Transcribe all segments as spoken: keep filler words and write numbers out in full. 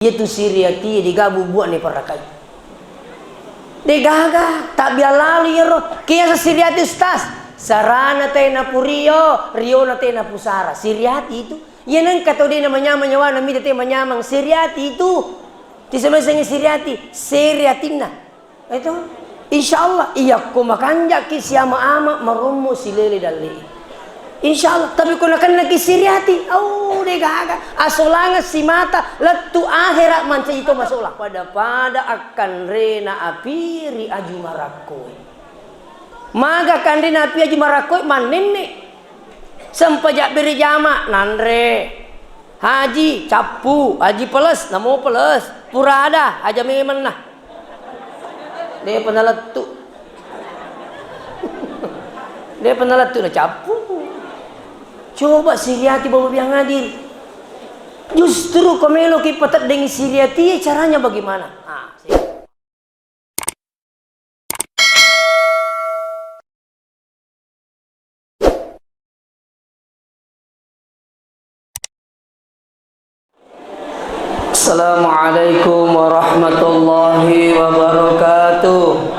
Iyatu siriati degaga bubuane parakai. Degaga, tabbiang lalu iyaro. Kiasa siriati, Ustaz? Sarana te napurio, riona te napusara. Siriati itu. Iya nengka tau de namanyamang nyawana mita te manyamang. Siriati itu. Tisemeseng siriati. Siriatinna. Itu, insya Allah, iyakko makanjaki siama-ama marommo silele dalle. Insya Allah, tapi ko nakennaki siriati, au, degaga, asolangeng simata, lettu akhera mancaji to masolang. Pada-pada akkanrena api ri aju marakkoe. Maga kanrena api aju marakkoe mannenne. Sempaja bere jama, nanre. Haji, cappu, haji peles, namo peles. Purada, aja memenna. Depa nalettu. Depa nalettu na cappu. Coba siriati bawa biang adil. Justru ko meloki pateddengi siriati, caranya bagaimana? Ah, Assalamualaikum warahmatullahi wabarakatuh.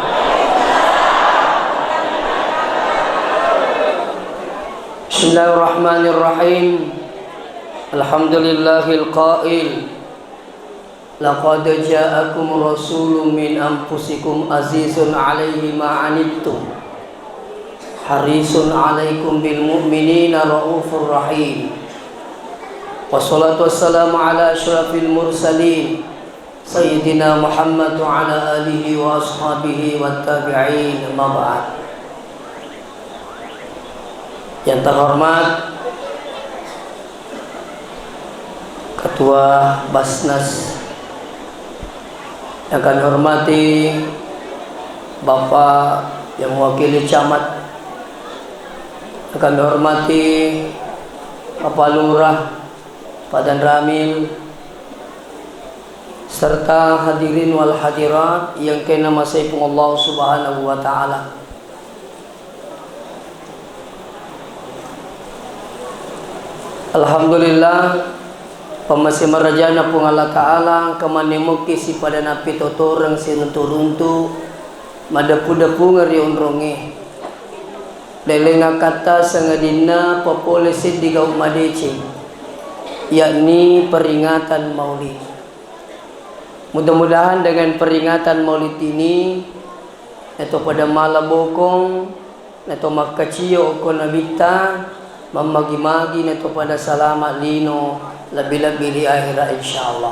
Bismillahirrahmanirrahim. Alhamdulillahil qail. Laqad ja'akum rasulun min anfusikum azizun alaihi ma anittum harisun alaikum bil mu'minina raufur rahim. Wassalatu wassalamu ala asyrafil mursalin sayyidina Muhammad wa ala alihi wa ashabihi wa tabi'in, amma ba'd. Yang terhormat Ketua Basnas, yang kami hormati Bapak yang mewakili camat, yang kami hormati Bapak Lurah, Pak Danramil, serta hadirin wal hadirat yang kena masai Puang Allah Subhanahu wa Ta'ala. Alhamdulillah, pammase marajana Puang Allah Ta'ala, engka manne mokki sipada nappitotoreng siruntu-runtu, madeppu-deppungeng ri onrongnge. Leleng akkatta sangadinna papole seddi gau madeceng, yakni peringatan Maulid. Mudah-mudahan dengan peringatan Maulid ini, nato pada mala bokong, nato makkacio okko Nabitta, mammagi-magi nato pada salama lino, lebbi-lebbi ri akhira, insyaallah.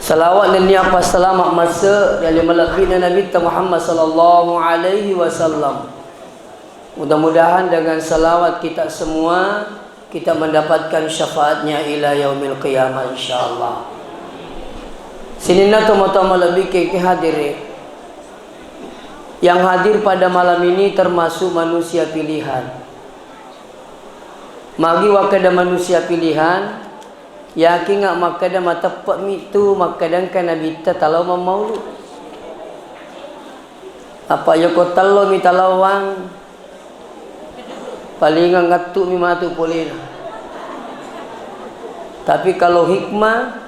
Salawat nennia passalama masse ri ale malebbina Nabitta Muhammad sallallahu alaihi wasallam. Mudah-mudahan dengan salawat kita semua, kita mendapatkan syafaatnya ila yaumil qiyamah, insyaallah. Sininna tomatoa malebbi engkae hadire. Yang hadir pada malam ini termasuk manusia pilihan. Magi wakkeda manusia pilihan, yakinga makkeda mateppe'mi tu makkeda engka Nabitta talao mammaulu. Apa yoko tellomi talawang, palingang ngattu'mi matu polena. Tapi kalau hikmah,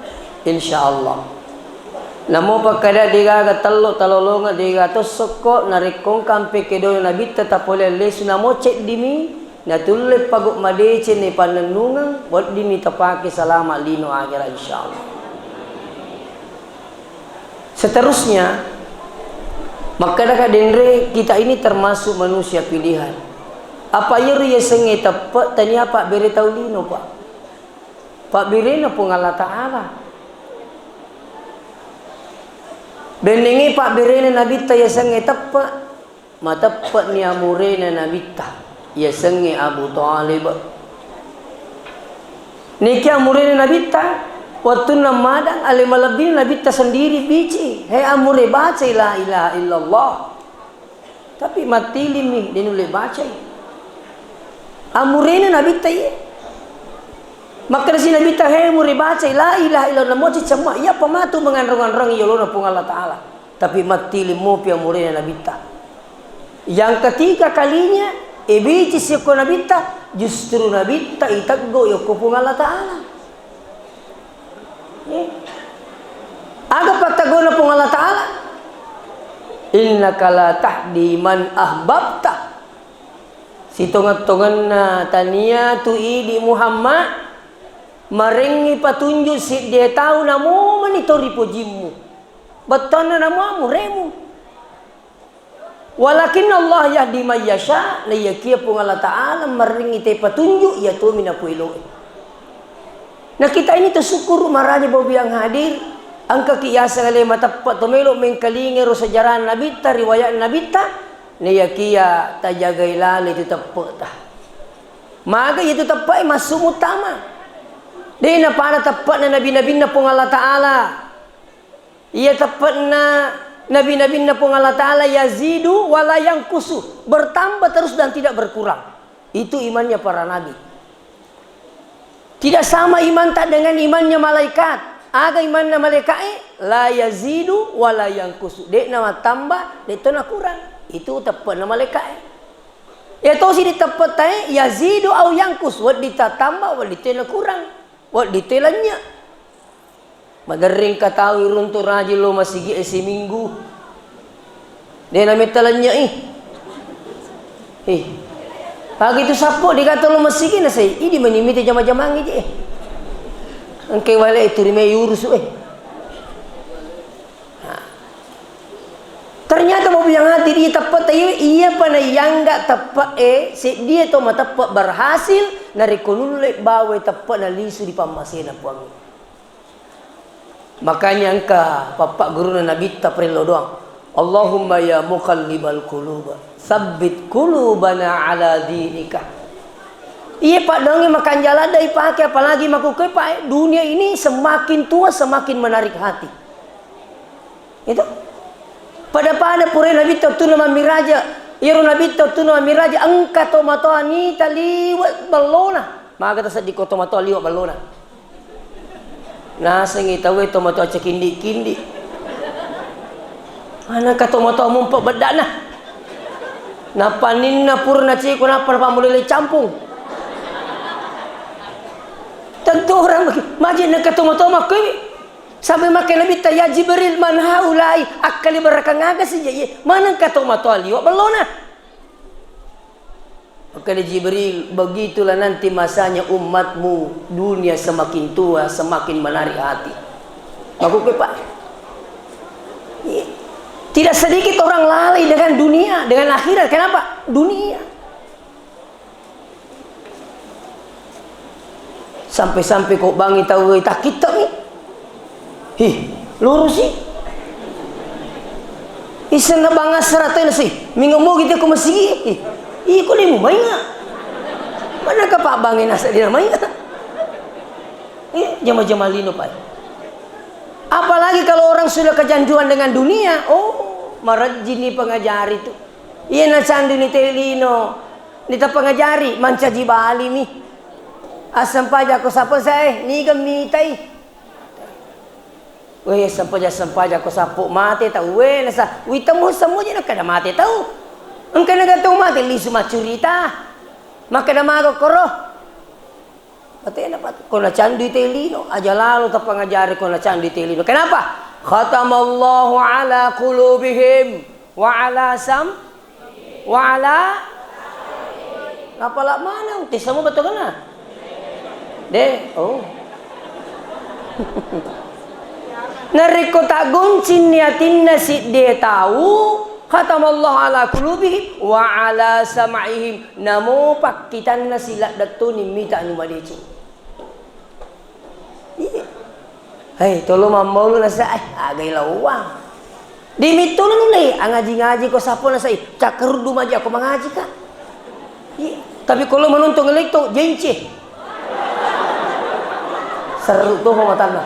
insyaallah. Namo pakkeda degaga tello talolongeng, dega tossokko narekko engka ampe kedona Nabitta tapole lesu, namo ceddimi natulle pago madeceng ni pannennungeng, weddimi tapake salama lino akhirat, insyaallah. Seterusnya, makkedaka denre, kita ini termasuk manusia pilihan. Apa iyaro yasengnge teppe, tania pabbere tau lino, Pak. Pabberena Puang Allah Ta'ala. Bennengnge pabberena Nabitta yasengnge teppe. Mateppe'ni amurena Nabitta, yasengnge Abu Thalib. Niki amurena Nabitta, wettunna madang, ale malebbina Nabitta sendiri bici, "He amure, bacai la ilaha illallah." Tapi mattilimmi, de nulle bacai. Amurena Nabitta iye. Makkedasi Nabitta, "He amure, bacai la ilaha illallah." Moci cemma, iyapa matu menganrong-anrong yolona Puang Allah Ta'ala. Tapi mattiling mopi amurena Nabitta. Yang ketiga kalinya, ibici siokko Nabitta, justru Nabitta iteggo yokko Puang Allah Ta'ala. Aga pattagona Puang Allah Ta'ala? "Innaka la tahdi man ahbabta." Sitongeng-tongenna tania tu idi Muhammad, marengngi patunju siddi tau namo mani to ripojimmu. Bettuanna namo amuremu. "Walakin Allah yahdi may yasha," naiyakia Puang Allah Ta'ala marengngi te patunju, iya tomi napoeloe. Nah, kita ini tersyukur maraja babu yang hadir, engkaki yaseng ale mateppe to melo mengkalinga ro sejarah Nabitta, riwayat Nabitta, naiyakia tajagai lale tu teppe'ta. Maga iya tu teppe'e massu muttama. De napada teppe'na nabi-nabinna Puang Allah Ta'ala. Iya teppe'na nabi-nabinna Puang Allah Ta'ala, yazidu wa la yanqusu, bertambah terus dan tidak berkurang. Itu imannya para nabi. Tidak sama imanta dengan imannya malaikat. Aga imanna malaika'e? La yazidu wa la yanqusu. De'na mattamba, de'to nakurang. Itu teppe'na malaika'e. Iya tosi di teppe'tae, yazidu au yanqus, wedding tattamba, wedding te nakurang, wedding te lennye. Maderring katau iruntu rajin lo masigi e siminggu. De nametta lennye i. Ih. Pagi tu sappo digato lo masigi na sai, idi mani mite jama-jamangi je. Engke wale turi mai urusu e. Nah. Ternyata mau bilang hati dia teppet, iya, iya pa na iyangga teppet e, seddie to mateppe berhasil, narekko nulle bawa teppet na lisu di pammasena Puang. Makanya engka pappa guruna Nabitta parello doang. Allahumma ya muqallibal qulub, tsabbit qulubana ala dinika. Iya, Pak, doangnge makanjala dai pake, apalagi makkukue, Pak, eh, dunia ini semakin tua semakin menarik hati. Itu. Pada-pada pura Nabitta tuna mammiraja. Iyaro Nabitta tuna mammiraja, engka to matoa nita liwe ballona. Maga taseddi ko to matoa liwe ballona. Nasengi tauwe to matoa cekindi-kindi. Manengka to matoa mumpe beddana. Napaninna pura naciko nappa napammulele campung. Tentu orang maji nengka to matoa makkoi. Sampai makkeda Nabitta, "Ya Jibril, man haulai?" Akkali barakang aga si je, manengka to matoa liwe ballona. Makkeda Jibril, "Begitulah nanti masanya umatmu, dunia semakin tua, semakin menarik hati." Makkukue, Pak. Iya. Tidak sedikit orang lalai dengan dunia, dengan akhirat. Kenapa? Dunia. Sampai-sampai ko bangi tau takkittami. Hi, lurusi. Isenna banga serata nasi. Minggu mo gitu ko masigi. Hi, iko limu mainga. Mana ka Pak Bangi nasa dina mainga. Iya, jama-jama lino, Pak. Apalagi kalau orang sudah kecanduan dengan dunia, oh, marajini pengajari tu. Iya, na candu ni te lino. Nita pengajari, mancaji bali mi. Asempajako sappo sae, niga mitai. Weh, sempajang-sempajang ko sappo mate tau. Weh, nasa, witemu semua je kada mate tau. Engka naga tau mate, lisu macurita. Makkeda maga koro. Patena pat, ko nacandui te lino, aja lalo tapangajari ko nacandui te lino. Kenapa? Khatamallahu ala qulubihim wa ala sam wa ala, napala maneng te semua betul kena? De, oh. Narekko taggoncinni atinna sidde tau, khatamallahu ala qulubihim wa ala sam'ihim, namo pakkitanna siladdettoni mita anu madeceng. Iya. Hei, tolo mammaulu nasa, eh, agai lawang. Dimittolo nulle, angaji-ngaji ko sappo nasai, cakkaruddu maji ako mangaji ka. Iya. Tapi kalau menonton ngelekto, jence. Seru tuh matanna.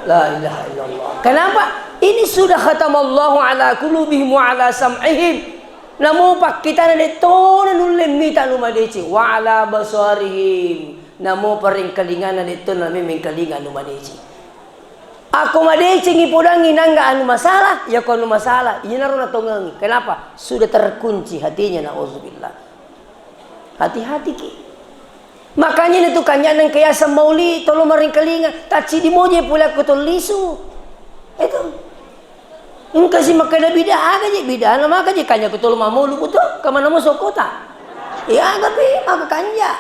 La ilaha illallah. Kenapa? Ini sudah khatamallahu ala qulubihim wa ala sam'ihim. Namo pakkitana de tona nulle mita anu madeceng. Wa ala basarihim. Namo parengkalingana de tona memeng kalinga anu madeceng. Ako madecengi podangi nangga anu masalah, yako anu masalah, iyanaro natongengi. Kenapa? Sudah terkunci hatinya, nauzubillah. Hati-hati ki. Makanya itu kanya neng keyasan mauli, tolo maringkalinga, tacci di moje pula ko tollisu. Itu. Engka si makkeda bid'ah, aga je bid'ah, na maka je kanya ko tolo mamolu buto, kemana mau sokota? Iya, aga pe, maka kanja.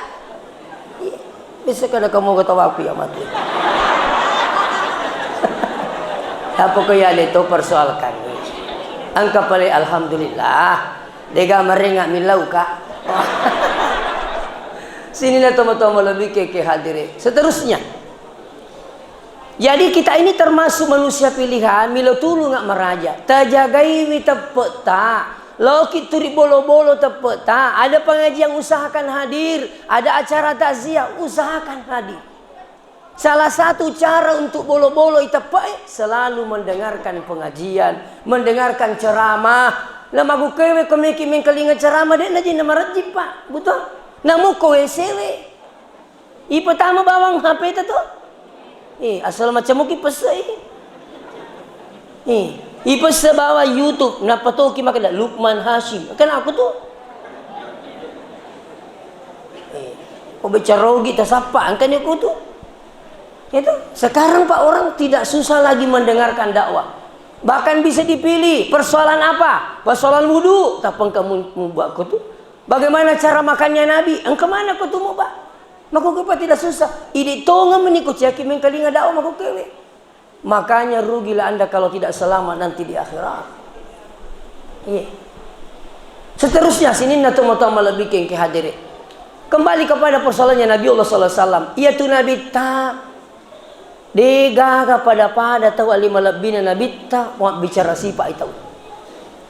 Iya. Bisa kada kamu ketawa aku ya mati. Apa kau ya le to persoalkan ni? Engka pale alhamdulillah. Dega marenga millau ka. Sini na tomo-tomo lebih ke, ke hadire. Seterusnya. Jadi kita ini termasuk manusia pilihan, milo tulunga maraja. Tajagaiwi teppe'ta, loki turi bolo-bolo teppe'ta, ada pengajian usahakan hadir, ada acara takziah usahakan hadir. Salah satu cara untuk bolo-bolo iteppe'e, selalu mendengarkan pengajian, mendengarkan ceramah. Nah, magukewe ko meki mengkalinga ceramah, de' naji namarejjing, Pak. Betul? Namu ko W C we. Ipetama bawang H P ta to? Eh, asal macam muki pesse i. Eh, ipesse bawang YouTube, nappa toki makkeda Lukman Hasyim. Kan aku tu. Eh, ko bicara rugi tasappa, angkani aku tu. Itu. Sekarang Pak orang tidak susah lagi mendengarkan dakwah. Bahkan bisa dipilih persoalan apa? Persoalan wudhu, tappa engka mu-, muba ko tu. Bagaimana cara makannya Nabi? Engka mana ko tu muba? Makkukue pa tidak susah. Idi tongeng meni kuciaki mengkalinga dakwah makkukue. Makanya rugilah Anda kalau tidak selamat nanti di akhirat. Iya. Seterusnya sininna tomatoa malebbi kengke hadere. Kembali kepada persoalannya Nabi Allah sallallahu alaihi wasallam. Iya tu Nabi ta de gaga pada-pada tau ali malebbina Nabitta mabbicara sipa i tau.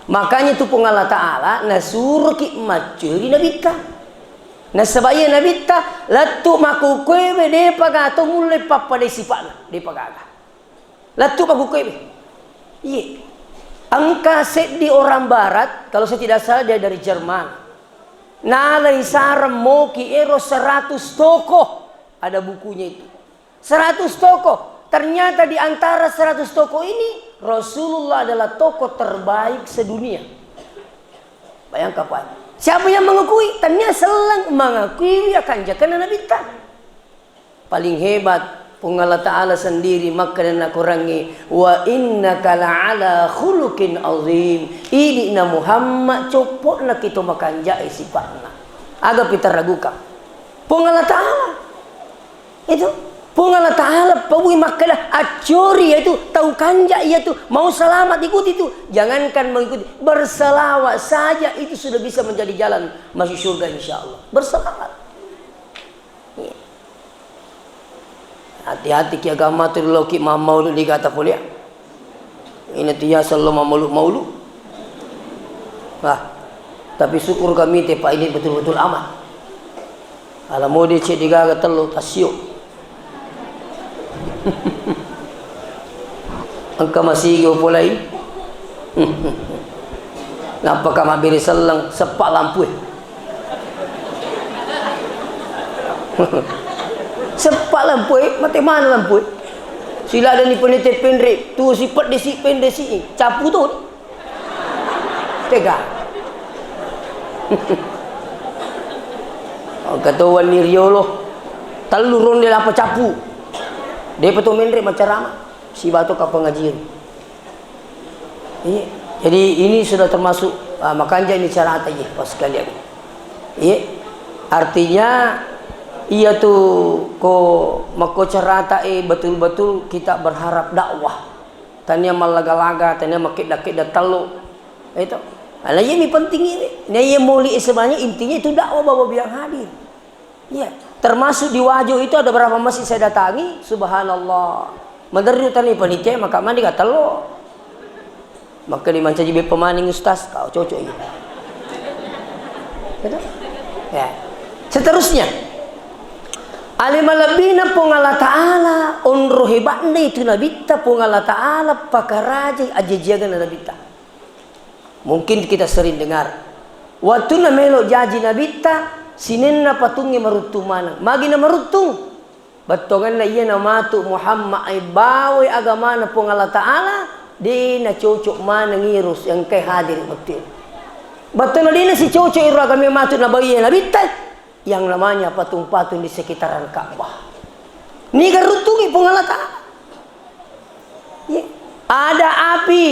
Makanya tu Puang Allah Ta'ala nasuroki maccuri Nabitta. Nasaba iya Nabitta, lettu makkukuewe, depa gaga to mulle pappadai sipa'na, depa gaga. Lettu makkukuewe. Iye. Engka seddi orang barat, kalau saya tidak salah dia dari Jerman. Nalai sareng moki ero seratus tokoh. Ada bukunya itu. Seratus tokoh. Ternyata di antara seratus tokoh ini, Rasulullah adalah tokoh terbaik sedunia. Bayangkan, Pak. Siapa yang mengakui? Tania selang mengakui akan jakana Nabitta. Paling hebat, Puang Allah Ta'ala sendiri makkeda nakorangngi, "Wa innaka la'ala khuluqin azim." Ini na Muhammad coppo'na kito makanja'e sipa'na. Aga pitaraguka. Puang Allah Ta'ala. Itu Puang Allah Ta'ala paui makkeda, accori yaitu tau kanja yaitu mau selamat ikuti itu. Jangankan mengikuti, berselawat saja itu sudah bisa menjadi jalan masuk surga insya Allah. Berselawat. Iya. Hati-hati ki agama tu loki mamau di gata polia. Ina tu yaseng lo maulu-maulu. Wah, tapi syukur kami te, Pak, ini betul-betul aman. Ala mode cek digaga tello tasio. Engka masigi upolai. Nappa ka mabbere selleng, seppa lampue. Seppa lampue, mate mana lampue? Sila dani penete penre, tu si pedde si pende si, capu tu. Tega. Engka to wenni riolo, tellu ronde lapa capu. Depa to menre macarama, sibawa to ka pengajian. Iya. Jadi ini sudah termasuk, ah, makanja ini carata, iya, pas sekalian. Iya. Artinya, iya tu ko makko carata, eh, betul-betul kita berharap dakwah. Tania mallaga-laga, tania makedda-kedda tello. Itu. Ala iya mi penting ini. Nah, iya moli sebanyak intinya itu dakwah, Bapak Ibu yang hadir. Iya, termasuk di Wajo itu ada berapa masjid saya datangi, subhanallah. Menurut tani panitia, maka mandi kata lo. Maka dimancaji beppa maning ustaz, kau cocok ini. Gitu? Ya. Seterusnya, ale malebbina Puang Allah Ta'ala, onro hebatna itu Nabitta, Puang Allah Ta'ala pakarajai ajajiagan Nabitta. Mungkin kita sering dengar. Wattunna melo jaji Nabitta, sininna patungnge maruttung maneng. Magi na maruttung? Bettuanganna iya namatu Muhammad ai bawai agamana Puang Allah Ta'ala, de na cocok maneng iro engkai hadir wettu. Bettuanna de na si cocok iro agama matu nabawi Nabitta. yang namanya patung-patung di sekitaran Ka'bah. Niga ruttungi Puang Allah Ta'ala. Iya. Ada api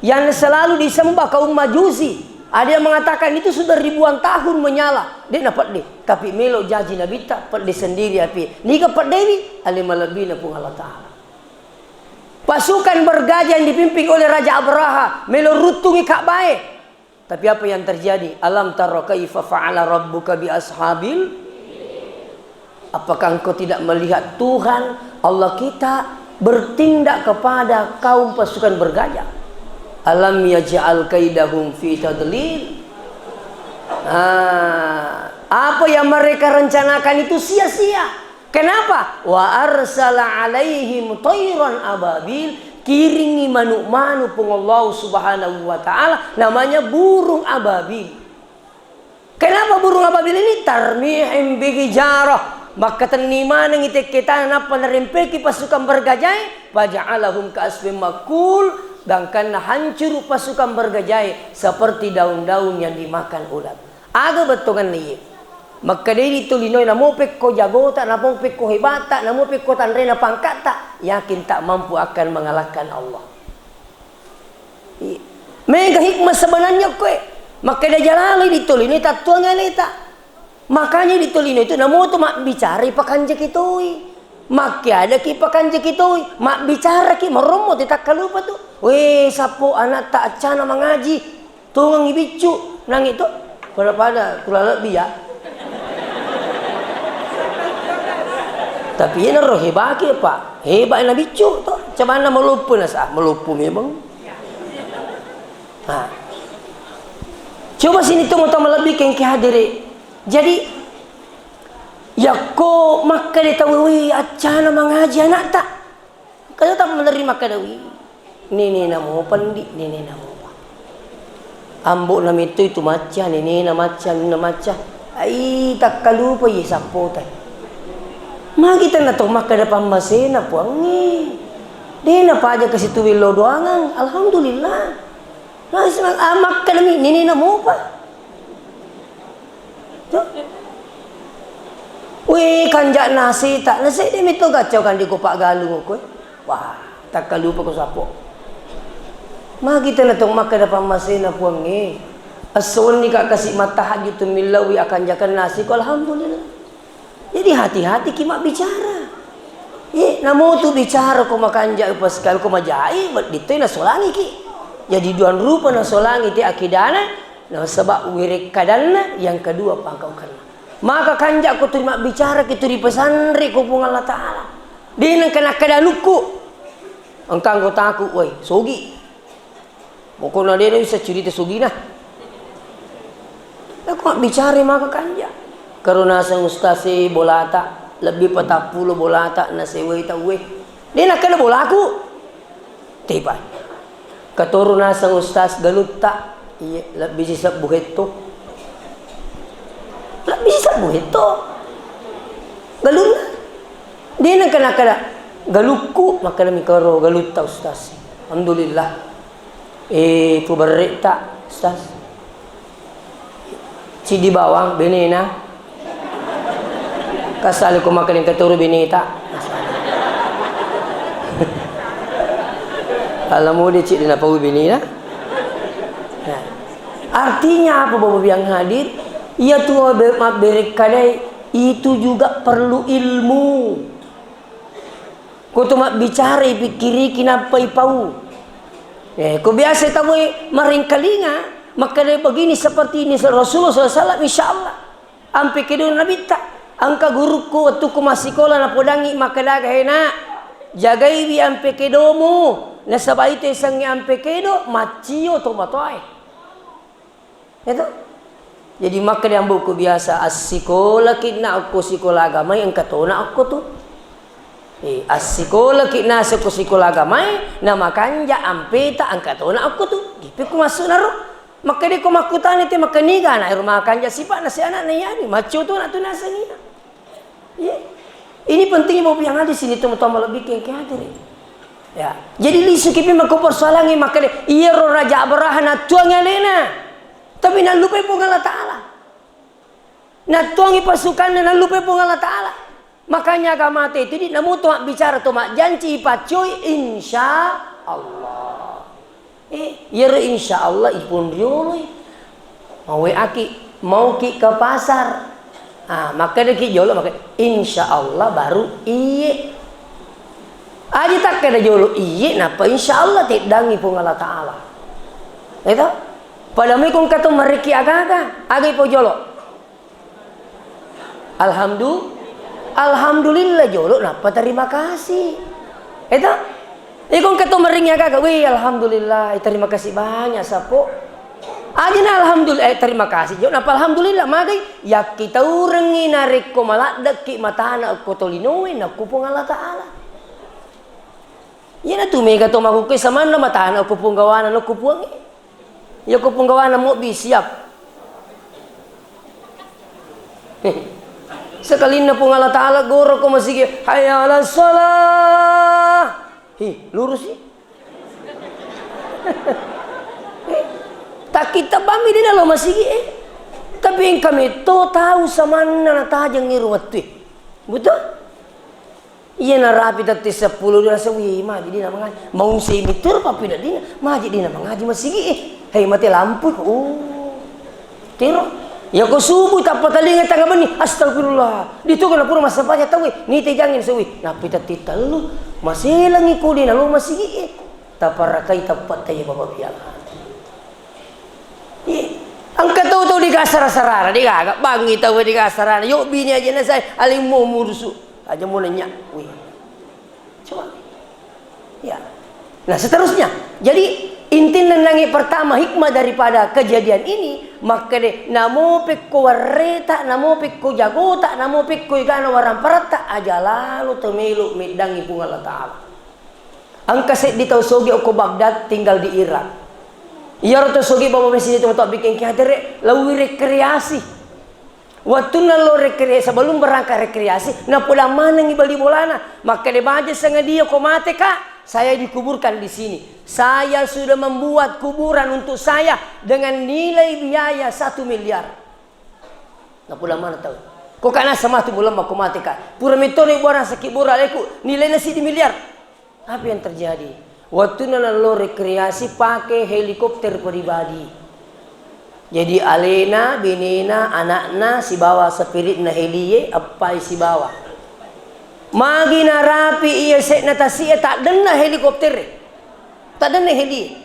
yang selalu disembah kaum Majusi. Ada yang mengatakan itu sudah ribuan tahun menyala. De'na pedde. Tapi melo jaji Nabitta, pedde sendiri api. Niga peddewi? Ale malebbina Puang Allah Ta'ala. Pasukan bergajah yang dipimpin oleh Raja Abraha melo ruttungi Ka'bae. Tapi apa yang terjadi? Alam tara kaifa fa'ala rabbuka bi ashabil? Apakah engkau tidak melihat Tuhan Allah kita bertindak kepada kaum pasukan bergajah? Alam yaj'al kaidahum fi tadlil? Ah, apa yang mereka rencanakan itu sia-sia. Kenapa? Wa arsala alaihim thairan ababil, kiringi manu'-manu' Puang Allah Subhanahu wa Ta'ala, namanya burung ababil. Kenapa burung ababil ini? Tarmihim bihijarah, makkatenni manengngi tekketana nappa narempeki pasukan bergajae, faja'alahum ka'asfin makul, gangkanna hancuru pasukan bergajae seperti daun-daun yang dimakan ulat. Aga bettuanna iye? Makkedai ri tolinoe, namo pekko jagota, namo pekko hebata, namo pekko tanrena pangkata, yakin tak mampu akan mengalahkan Allah. Iya. Mega hikmah sebenarnya koe. Makkeda jalalai ri tolinoe tattuang aleta. Makanya ri tolinoe itu namo tu mabbicara ipakanjaki toi. Makkeadaki ipakanjaki toi. Mabbicaraki marommo te takkalupa tu. Weh, sappo anatta accana mangaji. Tongengngi biccu, nangngi to, pada-pada kula lebbi ya. Tapi iyanaro hebaki, Pak. Hebat na biccu to, cabanna maloppo na sa, maloppo memang. Nah. Coba sini to, mata malebbi kengke hadiri. Jadi, yakko makkeda tau, "Wi, accana mangaji anakta." Kato tau menerima kadawi. Nenena mopa ndi, nenena mopa. Ambo'na metto itu macca, nenena macca, anunna macca. Ai, takkalupa iye sappota. Magi tenna to makkeda pammasena Puangnge. Dena paja kasi tu wello doangang. Alhamdulillah. Nah, senang, ah, makkeda mi, nenena mopa. Tuh. Weh, kanja nasita, nasedde metto gaccau kandi ko paggalung ko. Wah, takkalupa ko sappo. Magi tenna to makkeda pammasena Puangnge. Esso wenni ka kasi mattahajud tu millaui akanjakan nasi ko, alhamdulillah. Jadi hati-hati ki mabbicara. Ye, namo tu bicara ko makanja pas kal ko majai, wedding toi nasolangi ki. Jadi duang rupa nasolangi te akidana, nasaba werekkadanna, yang kedua pangkaukanna. Maka kanja ko tu mabbicara ki tu ripesanre ko Puang Allah Ta'ala. De nengka nakkeda anukku. Engka anggotaku, woi, sogi. Pokokna de na bisa cerita sugina. Aku mabbicara maka kanja. Karo naseng ustaz e bolata, lebbi patappulo bolata nasewai tauwe. De nakkeda bolaku. Tepa. Katoro naseng ustaz galutta, iye, lebbi sisebbu hetto. Lebbi sisebbu hetto. Galunna. De nengka nakkeda galukku, makkeda mi karo galutta ustaz. Alhamdulillah. Eh, puberrekta, Ustaz. Ciddi bawang, benena. Kasali ko makkeda katoro beneta. Ala mode ciddi napau benena. Nah. Artinya apa, Bapak yang hadir? Iya tu be-, mabberekkadai itu juga perlu ilmu. Ko to mabbicara, ipikkiriki nappa ipau. Eh, ko biasa tauwe maringkalinga, makkeda begini seperti ini Rasulullah sallallahu alaihi wasallam, insya Allah. Ampe kedo Nabitta, engka gurukku wettukku massikola napodangi makkeda, "He nak, jagaiwi ampe kedomu, nasaba itu yasengnge ampe kedo, maccio tomatoae." Itu. Jadi makkeda ambo'ku biasa, "Assikolaki na okko sikola agamae, engka tona okko tu." Eh, assikolaki naseng ko sikola agamae, na makanja ampeta, engka tona okko tu. Gipi ku massu naro. Makkeda ko makkutana te, makkaniga ana'e ro makanja sipa'na si ana'na iyani, maccio tona tu naseng iya. Iya. Ini pentingnya, Bapak yang ada sini, teman-teman lebih kengke hadir. Ya. Jadi lisu kipi mako persoalannya, makkeda iyaro Raja Abraha nattuang alena. Tapi nallupai Puang Allah Ta'ala. Nattuangi pasukanna, nallupai Puang Allah Ta'ala. Makanya agamata itu di, namuto mabbicara to majjanci, ipaccoi, insya Allah. Eh, iyaro insya Allah ipun rioloi. Mau weaki, mauki ke pasar. Ah, makkedaki jolo, makkeda, "Insya Allah baru iye." Aja takkeda jolo iye, nappa insya Allah teddangi Puang Allah Ta'ala. Itu? Pada mekong kato mariki aga-aga, aga ipo jolo. Alhamdu-, alhamdulillah jolo, nappa terima kasih. Itu? Iko engka to maringi aga-aga, "Wih, alhamdulillah, eh, terima kasih banyak, Sapo." Aja na alhamdulillah, eh, terima kasih jolo, nappa alhamdulillah, magai, yakkitaurengi narekko maladdekki matana okko tolinoe, nakku Puang Allah Ta'ala. Iyanatu mega to makkukkue samanna matana okko punggawana, nokku Puangnge. Iya ko punggawana mobbi siap. Sekalinna Puang Allah Ta'ala goro ko masigi, "Hayya 'alas shalah." Hi, lurus sih. Takkitta bammi dina lo masigi eh. Tapi engka metto tau samanna natajeng iro wettue. Betul? Iya narapi tette seppulo dua rasa, wih, maji dina mangaji. Mau semi turu pappineddina, maji dina mangaji masigi eh. Hei, mate lampu. Oh. Tiro. Ya ko subuh tappa talinga tanga benni, astagfirullah. Ditu kana pura massapanya tau eh. Nite jangin sewi. Napi tette tellu. Maselangi ko dina lo masigi eh. Taparakai tappa taya baba biang. Iya. Engka tau-tau degaga sara-sarana, degaga. Bangngi tau degaga sarana. Yo bini aja na sai, alimmu murusu. Aja mo nanya. Wih. Coba. Ya. Nah, seterusnya. Jadi, inti nenangi pertama hikmah daripada kejadian ini, makkede namo pekko warreta, namo pekko jagota, namo pekko egana waramparatta, aja lalo temelo meddangi Puang Allah Ta'ala. Engka seddi tau sogi okko Baghdad, tinggal di Irak. Iyaro tau sogi baba mesi itu matoa bikin ki hadere, lawi rekreasi. Wattunna lo rekre-, sebelum berangkat rekreasi, napodang manengi bali bolana. Makkede baja sengadia ko mate, Kak, saya dikuburkan di sini. Saya sudah membuat kuburan untuk saya dengan nilai biaya satu miliar. Napodang mana tau. Ko kana sama tu bulan mako mate, Kak. Pura metoro buarang sakit bora leku, nilaina siddi miliar. Apa yang terjadi? Wattunna nallo rekreasi pake helikopter pribadi. Jadi alena, benena, anakna sibawa spiritna helie, eppai sibawa. Magi narapi iya sekna tasi'e, taddenna helikopter e. Taddenna helie.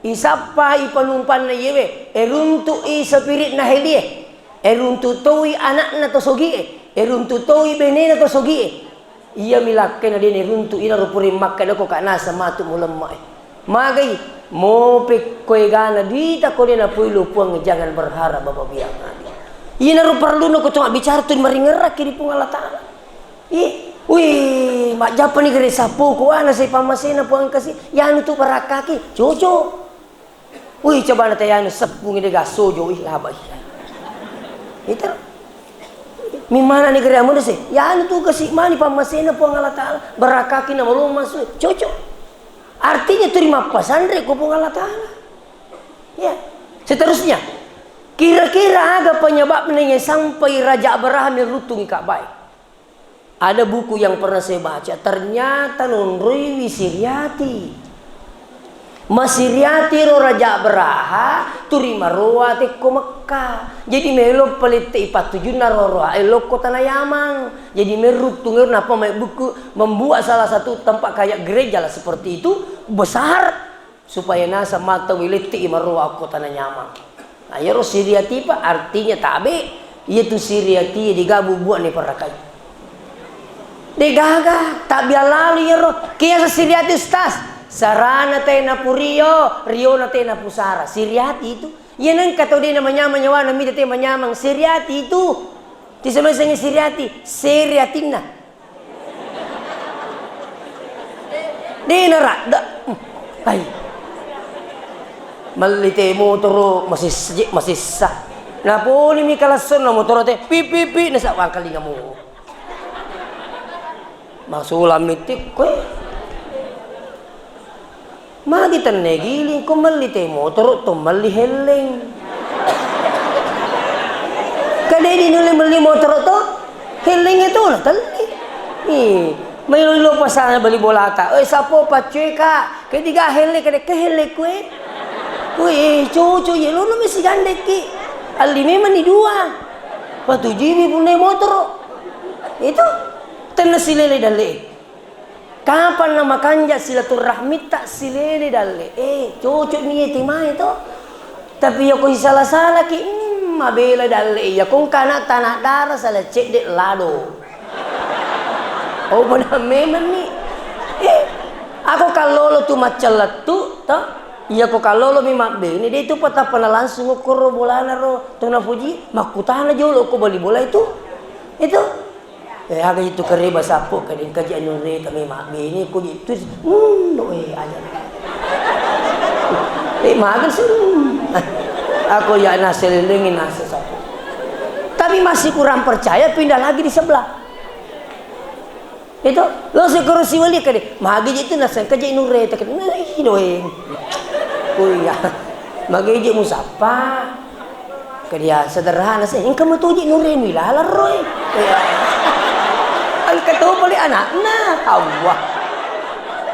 Isappai panumpanna iyewe, eruntu'i spiritna helie. Eruntu toi anakna to sogie, eruntu toi benena to sogie. Iyami lakkaina de' neruntu, inaro pura makkedako ka naseng matu mulemma e. Magai, mo pekko egana duita ko de' napoilo Puang, jangan berharap Bapak Biang. Inaro parelluna ko cuma bicara tu maringerraki ri Puang Allah Ta'ala. Ih, wih, majjappani gere sappo ko ana sai pammasena Puang kasi, yanu tu barakkaki, cocok. Wih, coba na tayanu seppungi de' gasojo, wih, laba, ih. Itu. Mimana ni gere amuna se, yanu tu kasi mani pammasena Puang Allah Ta'ala, barakkaki na malomma su, cocok. Artinya tu ri mappasanre ko Puang Allah Ta'ala. Ya. Seterusnya, kira-kira aga penyebabnya yang sampai Raja Abraham yang rutungi Ka'bah? Ada buku yang pernah saya baca, ternyata nonroiwi Siriati. Masiriati ro Raja Abraha, turi maroa tekko Mekka. Jadi melo palette'i pattujunna ro roa e lokko tana Yaman. Jadi merruttung ero nappa mai buku membuat salah satu tempat kayak gereja lah seperti itu, besar. Supaya naseng mata wiletti maroa ko tana Yaman. Nah, iyaro Siriati pa artinya tabe, iyatu Siriati degaga bubuane parakai. Degaga, tabiang lalu iyaro. Kiasa Siriati, Ustaz? Sarana te napurio, riona te napusara. Siriati itu. Iya nengka tau de' namanyamang nyawana mita te manyamang. Siriati itu. Tisemeseng Siriati, Siriatinna. De' naradda. Hai. Melli te motoro masessa, masessa. Naponimi kalassonna motoro te, pip, pip, pip, nasawang kalingamu. Masulang mitikko. Magi tenne giling, ko melli te motoro, to melli helleng. Kadai di nulle melli motoro to? Hellengnge to na telli. Ih, mailo-ilo pasana bali bolata. Eh, sapo paccoe, Kak? Ke diga helle, kade ke helle kue? Wih, cucu ye lono mi sigandekki. Alli memang ni dua. Patujuiwi punna motoro. Itu tenna silele dalle. Kapang na makanja silaturrahmitta silele dalle? Eh, cocok ni timai to. Tapi yako sisala-salaki, mm, mabela dalle. Yako engka anak tanah darah salah cedde lado. Oh, benar memang ni. Eh, ako kallolo tu macca lettu to. Yako kallolo mi mabbene, de tu patappa na langsung okkoro bolana ro. Tona puji, makkutana jolo ko bali bola itu. Itu. Eh, aga itu kareba sappo, kadang kaji anu reta memang bini ko itu. Hmm, doe aja. Eh, mager sih. Aku ya nasi lelengin nasi sappo. Tapi masih kurang percaya, pindah lagi di sebelah. Itu, lo sekoro siwali kade. Magi itu nasi kaji anu reta kade. Nah, ih, doe. Oh iya. Magi je musapa. Kedia sederhana sih, engka matuji nuremi lalang roe. Iya. Engka to pole anakna, Allah.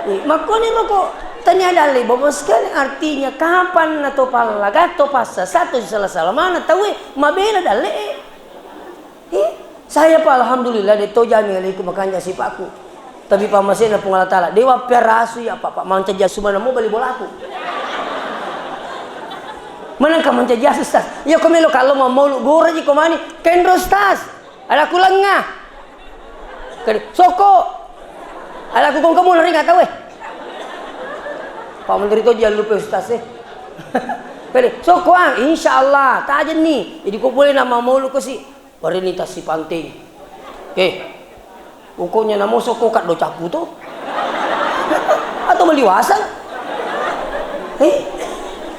Eh, makkoni roko tania dalle bobo sekali, artinya kapan na to pallaga to passa satu sala-sala mana tawe mabela dalle. Eh, saya pa alhamdulillah de to jami alaikum makanja sipakku. Tapi pammasena Puang Allah Taala, dewa piarasu ya Pak, Pak mancaji asu mana mau bali bolaku. Manengka mancaji asu, Ustaz? Iya ko melo kallo mammaulu gora ji ko mani. Kenro, Ustaz. Ada kulenga. Kede, soko. Ada ku kongkamu nari nggak tahu eh. Pak Menteri to jangan lupa Ustaz eh. Kede, soko ang, insya Allah, tajen ni. Jadi ko boleh nama maulu ko si. Warenni tassipanteng. Eh, pokoknya namo sokko kaddo cappu to. Atau maliwasang. Eh,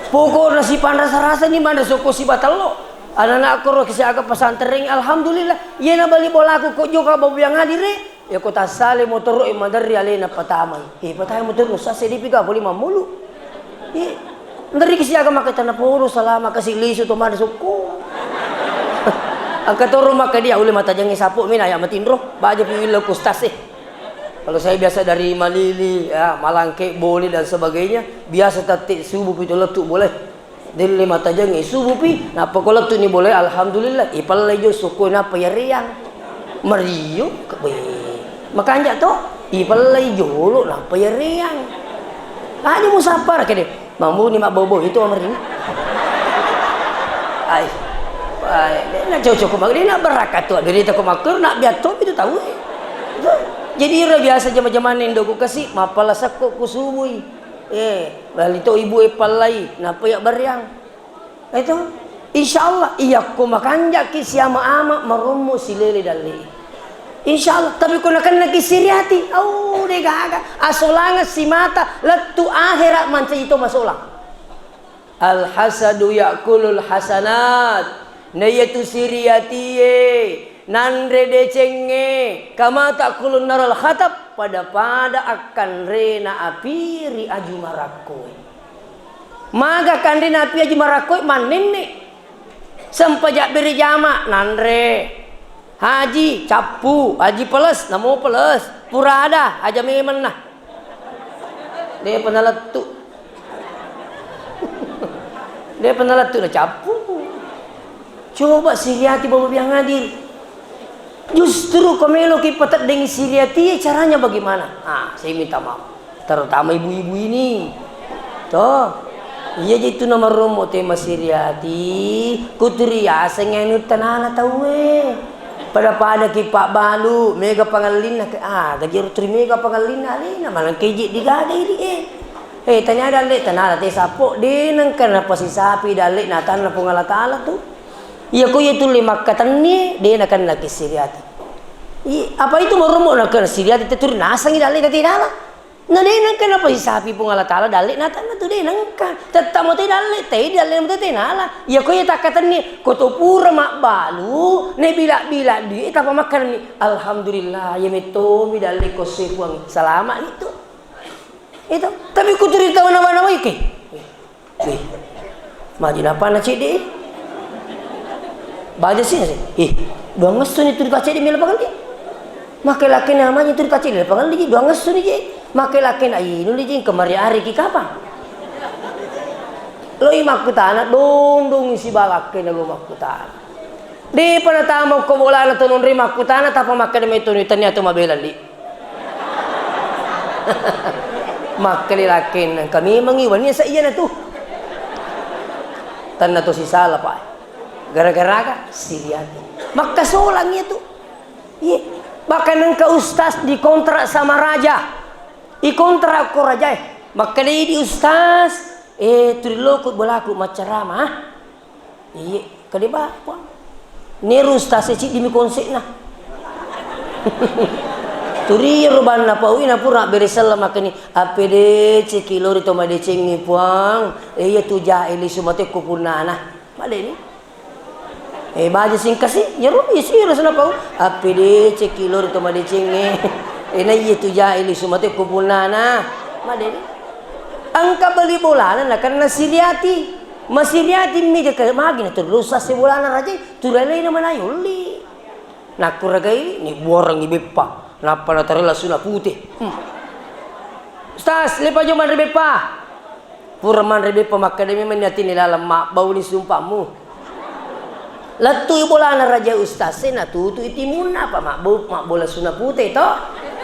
pokokna sipanrasa-rasa ni manre sokko sibatello. Anak-anak koro kesiaga pesantren, alhamdulillah. Yena bali bolaku ko joka babu yang hadir eh. Ya ko tassale motoro e maderri alena patamai. Eh, patamai motoro nussa seddi pika boleh mamulu. Eh, nderiki siaga maka tana podo salama kasi lisu to mada sukku. Angka toro maka dia ule matajengnge sapo mina ya matinro. Baja pi willa kustas eh. Kalau saya biasa dari Malili, ya, Malangke, Bole dan sebagainya, biasa tatti subuh pitu lettu boleh. Delle matajengnge subupi, nappa ko lettu'ni bolae, alhamdulillah, ipallai jo sokkoe nappa yareang. Mario, ke-, weh. Makanja to, ipallai jolo nappa yareang. Aja musappara kede, mamuni mabbobo itu amarini. Ai. Ai, de na cocok ko, de na barakat to, de ta ko makkuru na biatto itu tau. Jadi iro biasa jama-jamanna indoku kasi, mappala sekko ku subui. Eh, bali to ibu e pallai, nappa ya bareang. Itu, insya Allah, iya ko makanjaki siama-ama marommo silele dalle. Insya Allah, tapi ko nakennaki siriati, au de gaga, asolangeng simata, lettu akhera mancaji to masolang. Al hasadu ya'kulul hasanat. Naiyatu siriatie, nanre decengnge, kama ta'kulun narul hatab, pada-pada akkanrena api ri aju marakkoe. Maga kanrena api aju marakkoe mannenne. Sempajabbere jama nanre. Haji cappu, haji peles, namo peles. Purada, aja memenna. Depa nalettu. Depa nalettu nacappu. Coba siriati Bapak yang hadir. Justru ko meloki pateddengi siriatie caranya bagaimana? Ah, saya minta maaf. Terutama ibu-ibu ini. Toh. Iya je itu nomor romo tema siriati. Kuturi aseng anu tanana tauwe. Pada-pada ki pabbalu, mega pangallinna ke, ah, gajero turi mega pangallinna alena, malang keje digadai di eh. Eh, tanya dalle tanala te sappo, de nengka napasisapi dalle natanna Puang Allah Taala tu. Iya ko iya tulle makkatenni, de nakenna ki siriati. I, apa itu maromo nakenna siriati te turi nasangi dalle tati nala. Na de nengka napasisapi Puang Allah Taala dalle natanna tu de nengka. Tetta mo te dalle, te dalle mo te nala. Iya ko iya takkatenni, ko to pura mabbalu, ne bila-bila dui, tapa makkanni. Alhamdulillah, iya mettomi dalle ko se Puang. Salama ni tu. Itu. Tapi kuturi tau nawa-nawa ike. Wih, maju napa na cedde? Baja sih, sih. Ih, duang esso ni turi kaceddi mela pangelli. Makkeda lakkainna, maja turi kaceddi mela pangelli ji, duang esso ni je. Makkeda lakkainna, ih, nuli je, engka mari ariki kapang. Loi makkutana, dondong sibawa lakkainna lo makkutana. Depa natama ko bolana to nonroi makkutana, tappa makkeda metto ni tania to mabela li. Makkeda lakkainna, engka memangngi wenni sa iyana tu. Tanna to sisala, Pak. Gara-gara aga? Siriati. Makkasolang iya tu. Iya. Bahkan engka ustaz dikontrak sama raja. Ikontrak ko rajae. Makkeda idi ustaz, eh, tuli loko bolaku maccarama, ah. Iye, kede bapa. Nero ustaz e ciddi mi konsekna. Turi iyaro banna pau ina pura bere selleng makkeni, appedeceki lori to madecengnge puang, e iya tu jae lisu matekko punnana. Madeni. E baja singkasi, iyaro isi ro sana pau, appedeceki lori to madecengnge. E na iya tu jae lisu matekko punnana. Madeni. Engka bali bolana nakenna siriati. Masiriati mi jaka magi na terus sase bolana raja, turalena manai olli. Nakkuragai ni buarangi beppa, nappa natarella suna pute. Hmm. Ustaz, lepa jo manre beppa. Pura manre beppa makkeda memang ni atini laleng mabbauni sumpammu. Lettui bolana raja ustaz e, natutui timunna, apa mabbo-, mabbola suna pute to.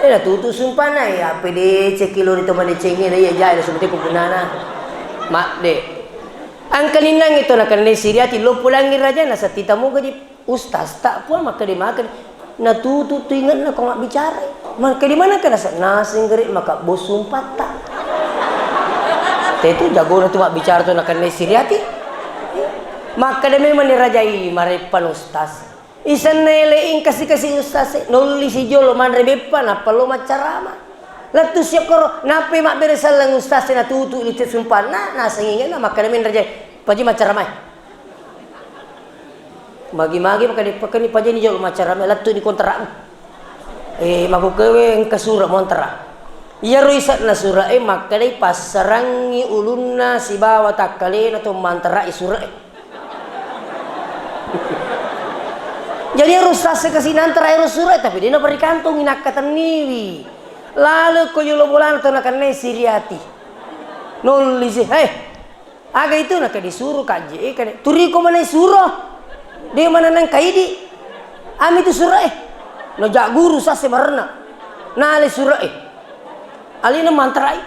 E, natutu sumpana, e, appedeceki lori to madecengnge, na iya jae, na sumute ko punana. Madde. Angkaninnangi to nakennai siriati, lo pulangi raja, na settita moga ji ustaz ta puang makkede makkede. Natutu tu ingetna ko mabbicarai. Makkede maneng ka nasa-, naseng gere maka bos sumpatta. Tetu jagona tu mabbicara tu nakennai siriati. Makkeda memang ni rajai mareppan ustaz. Isenna ele ingkasi-kasi ustaz e, nolli si jolo manre beppa nappa lo maccarama. Lettu si okkoro, nappai mabbere selleng ustaz e natutu litte sumpanna, naseng ingetna makkeda memang ni rajai, paji maccaramae. Magi-magi makkeda pakkeni pajani jolo maccarama lettu ni kontraku. Eh, makkukewe engka sura montara. Iyaro ise'na sura e makkedai passarangngi ulunna sibawa takkalena to mantarai sura e. Jadi ero sase kasi nantara ero sura e, tapi de naparikantongi nakkatenniwi. Lalo ko yolo bolana to nakennai siriati. Nolli si, hei. Aga itu naka disuro ka je, eh, kane. Turiko mana suro. De mana nang kaidi. Ami tu suro, eh. No ja guru sase marenna. Nale suro, eh. Alina mantarai.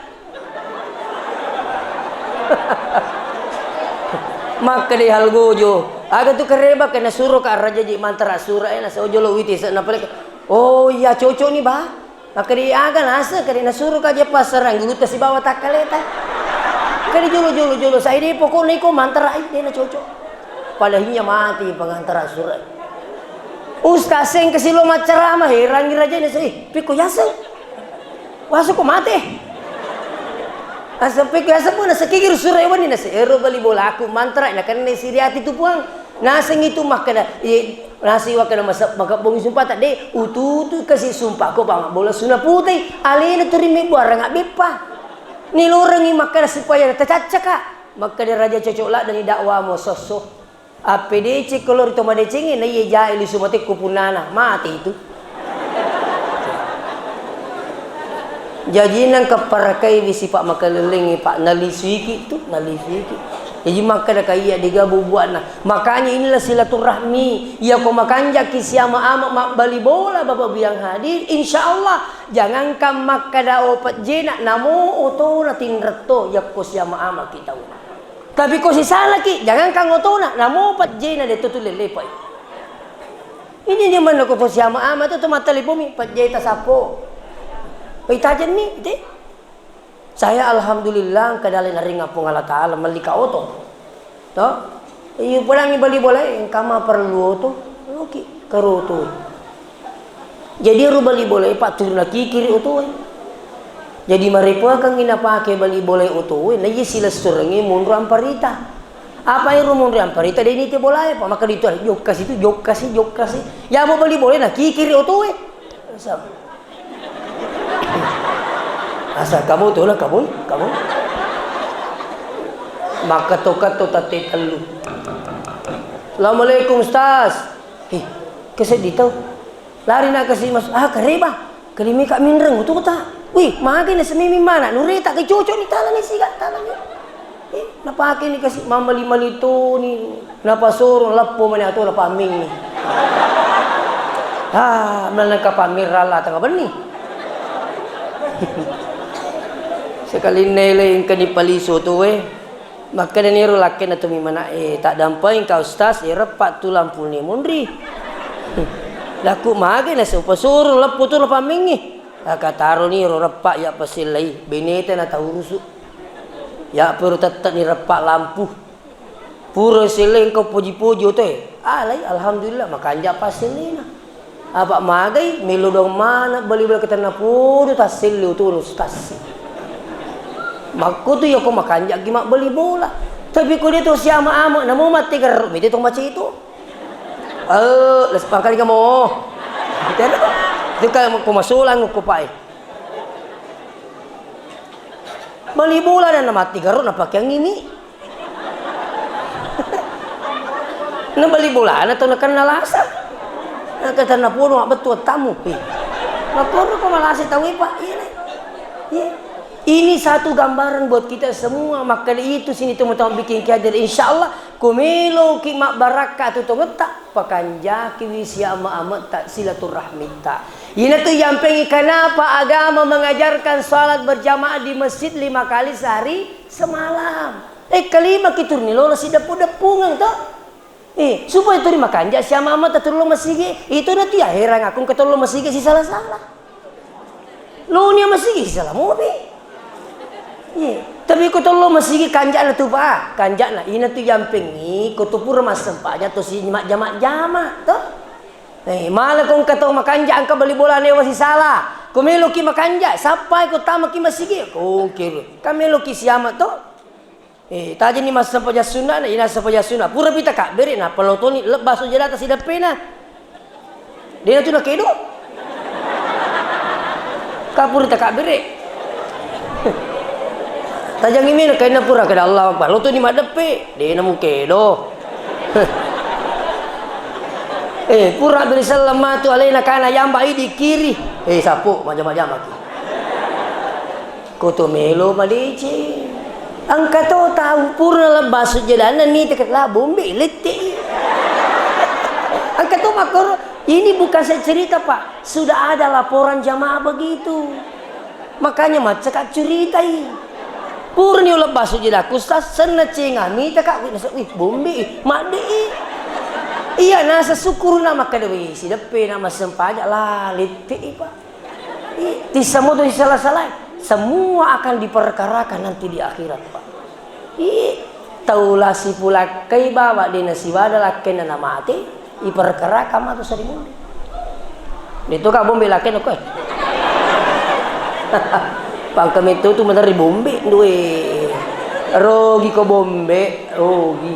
Makkeda hal gojo. Aga tu kareba kena suro ka raja ji mantara suro, eh, nasa ojolo witi sa napaleka. Oh iya cocok ni ba. Makkeda aga naseng, kede nasuro ka je passarang gulutta sibawa takkaleta. Kede jolo, jolo, jolo, sai de pokokna iko mantara ai, de na cocok. Pada hinya mati pengantara surat. Ustaz seng kasi lo maccarama, herangi raja na, eh, pekko yaseng. Wasu ko mate. Asa pekko yaseng pun nasa kikir surat wani nasa ero bali bolaku mantara na kenne siriati tu puang. Naseng itu makkeda, eh, Nasi wakkeda masa-, makabbongi sumpata, de, ututu kasi sumpako pa mabbola suna putei, alena tu ri mebbu arang abbeppa. Nilorengi makkeda supaya tacaccaka. Makkeda raja cocok laddeni dakwamu sosso. Appedeceng ko lori to madecengnge, na iya jae lisu matekko punnana, mate itu. Jaji nengka parakaiwi sipa makalellengnge, Pak, nalisuiki tu, nalisuiki. Jaji makkeda ka iya dega bubuanna. Makanya inilah silaturahmi. Iya ko makanjaki siama ama mabbali bola Bapak Bu yang hadir, insya Allah jangankan makkeda o pejjena, namo otona tinretto yakko siama ama kita. Tapi ko sisalaki, jangankan otona, namo pejjena de tu lelepai. Ini dia mana ko to siama ama tu, tu mattalipomi, pejjeta sappo. Itajenni, ite. Saya alhamdulillah engka dale naringa Puang Allah Taala mellika oto. To? Iya pulangi bali bolae, engka ma perlu oto. Oke, karo oto. Jadi ero bali bolae, Pak, turuna kikiri otoe. Jadi marepoakengngi napake bali bolae otoe, na iya silessurengngi monro amparita. Apa ero monro amparita, de nite bolae, Pak, maka ditu jokka situ, jokka si, jokka si. Ya mo bali bolae na kikiri otoe. Sa-, asa kamu tu lah, kamu, kamu. Maka tokat to tate tellu. "Assalamualaikum, Ustaz." "Ih, keseddi tau." Lari na kasi mas, "Ah, kareba. Kalimika minreng ututa." "Wih, magai na semimi mana? Nureta ke cocok ni talani siga talani." Eh, napake ni kasi mamali-mali toni. Napasoro leppo mani atau napammingi. Ah, melana kapamirralla tengah benni. Sekalinna ele engka ni paliso tu, eh. Makkedani ro lakkenna tomimana, "Eh, taddampai engka Ustaz, eh, reppa tu lampune monri." Laku, "Magai na seupa surung leppu tu napammingi." Akataroni ro reppa ya pasellai, beneta na taurusu. Ya peru tette'ni reppa lampu. Pura sellai engka poji-poji otoe. Alai, alhamdulillah, makanja passellena. Apa magai, melo doang mana bali bola ketanna podo tasselle otonu tassi. Makkutu yako makanjaki mabbali bola. Tapi ko dia to siama ama, namo mate gerro, mete to maceto. Eh, les pangkali kamu. Itu kan ko masolang ko pae. Bali bola na mati gerro na pakeang ini. Nabali bolana tau nakenna lasa. Nakatanna podo mabbettu wattamu. Ih. Makkoro ko malasa tau e, Pak. Iya, Nek. Iya. Ini satu gambaran buat kita semua. Maka itu sini teman-teman bikin kader. Insya Allah, ko meloki mabbarakka tu tongetta, pakanjakiwi siama-ametta silaturahmitta. Inatu yampengi kenapa agama mengajarkan salat berjamaah di masjid lima kali sehari semalam. Eh, kelima ki turni lolo si deppu-deppungeng to. Eh, supaya turi makanja siama-ametta turu lo masigi. Itu nanti ya herang aku engka tolo masigi si salah-salah. Lo nia masigi si salah mobi. Iya. Tapi ko tolo masigi kanjana tu, Pak. Kanjana ina tu yampengi ko tu pura massempajang to si majjama-jama to. Eh, mala ko engka tau makanja engka bali bola newa si salah. Ko meloki makanja, sappai ko tamaki masigi. Ko kiri. Ka meloki siama to. Eh, tajani massempajang sunna, na ina sempajang sunna. Pura pita kabbere, na pelotoni lebba sujadata sideppena. Dena tu nakedo. Ka pura takabbere. Tajangi mena kainna pura kada Allah Akbar. Lotoni maddeppe, dena mukedo. Eh, pura beri selleng matu alena kana yamba idi kiri. Eh, sapo majama-jamaki. Koto melo madeceng. Engka to tau purna lebba sujjadanna niteke la bombe lette. Engka to makkoro, ini bukan saya cerita, Pak. Sudah ada laporan jamaah begitu. Makanya macca ka curitai. Purni lebba sujjadaku, Ustaz, senna cenga mitaka, wih, nasa, wih, bombe, madde. Iya, nasa syukurna makkeda, wih, sideppe na massempajang la lette, Pak. Ih, tisseng moto sisala-salai. Semua akan diperkarakan nanti di akhirat, Pak. Ih, tau la sipulakkai bawa de nasiwada lakkainna namate, iperkarakan matu sarimunri. Itu ka bombe lakkainna koe. Pangka metto tu meneri bombe due. Rogi ko bombe, rogi.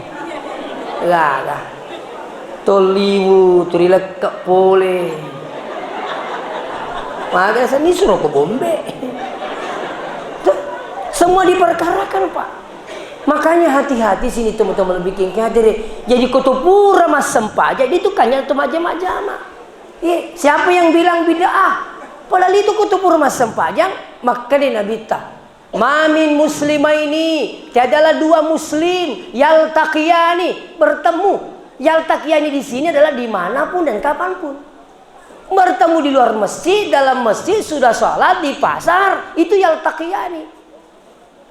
Gaga. Tolliwu, turi lekke pole. Maga seni suro ko bombe. Tuh, semua diperkarakan, Pak. Makanya hati-hati sini teman-teman bikin kader. Jadi ko to pura massempajang, itu kan yang to majama-jama. Iya, siapa yang bilang bid'ah? Padahal itu ko to pura massempajang, makkeda Nabitta. Ma min muslimaini, tiadalah dua muslim, yaltaqiyani, bertemu. Yaltaqiyani di sini adalah dimanapun dan kapanpun. Bertemu di luar masjid, dalam masjid, sudah sholat, di pasar, itu yaltaqiyani.